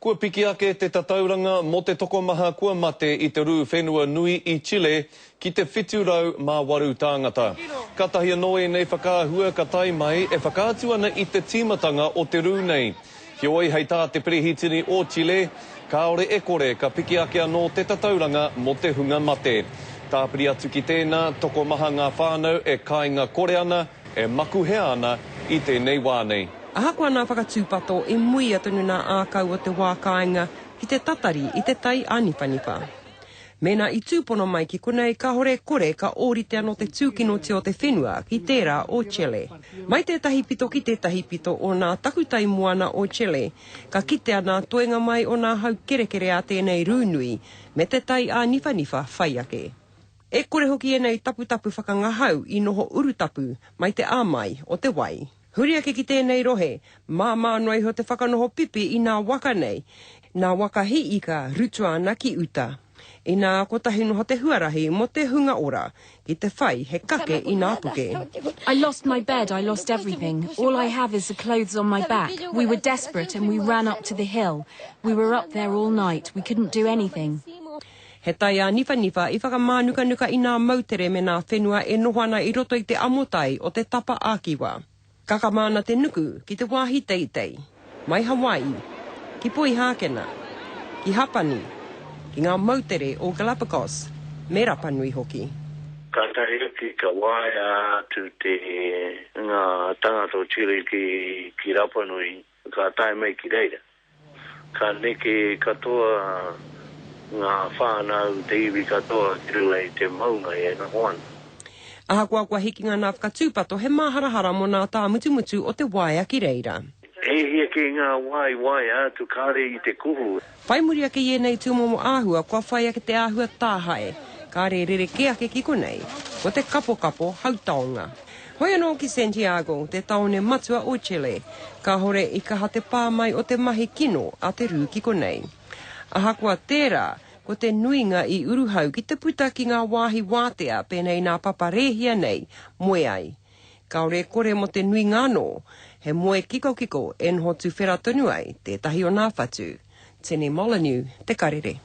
Kua piki ake te tatauranga mō te tokomaha kua mate i te rū whenua nui i Chile ki te 708 tāngata. Kātahi anō ēnei whakaahua ka tae mai e whakaatu ana i te tīmatanga o te rū nei. Heoi, hei tā te Perehitini o Chile, kāore e kore ka piki ake anō te tatauranga mō te hunga mate. Tāpiri atu ki tēnā, tokomaha ngā whānau e kāinga kore ana, e makuhea ana i tēnei wā nei. Ahakoa nā whakatūpato i muia tonu nā ākau o te wā kāinga ki te tatari i te tai āniwhaniwha. Mēnā i tūpono mai ki konei kāore e kore ka ōrite anō te tūkinotia o te whenua ki tērā o Chile. Mai tētahi pito ki tētahi pito o nā takutai moana o Chile, ka kitea nā toenga mai o nā hau kerekere a tēnei rū nui me te tai āniwhaniwha whai ake. E kore hoki ēnei taputapu whakangahau i noho urutapu mai te āmai o te wai. Huri ake ki tēnei rohe, māmā noa iho te whakanoho pipi i nā waka nei, nā waka hī ika rutua ana ki uta. Inā kotahi noa te huarahi mō te hunga ora ki te whai he kake i nā puke. I lost my bed, I lost everything. All I have is the clothes on my back. We were desperate and we ran up to the hill. We were up there all night, we couldn't do anything. He tai āniwhaniwha i whakamānukanuka i nā moutere me nā whenua e noho ana i roto i te amotai o te Tapa ā-Kiwa. Kakama ana te nuku ki te wāhi teitei, mai Hawaii, ki Poihākena, ki Hapani, ki ngā moutere o Galapagos me Rapanui hoki. Kātahi hoki ka waea atu te ngā tangata o Chile ki ki Rapanui ka tae mai ki reira. Ka neke katoa ngā whānau, te iwi katoa ki runga i te maunga e noho ana. Ahakoa kua hikinga nā whakatūpato he māharahara mō nā tāmutumutu o te waea ki reira. E hia kē ngā wā i waea atu kāre i te kuhu. Whai muri ake i ēnei tūmomo āhua kua whai ake te āhua tāhae, kāre e rerekē ake ki konei, ko te kapokapo hautaonga. Hoi anō ki Santiago, te tāone matua o Chile, kāhore i kaha te pā mai o te mahi kino a te rū ki konei. Ahakoa tērā, ko te nuinga i uruhau ki te puta ki ngā wāhi wātea pēnei nā papa rēhia nei moe ai. Kāore e kore mō te nuinga anō, he moe kikokiko e noho tuwhera tonu ai tētahi o nā whatu. Tini Molyneux, Te Karere.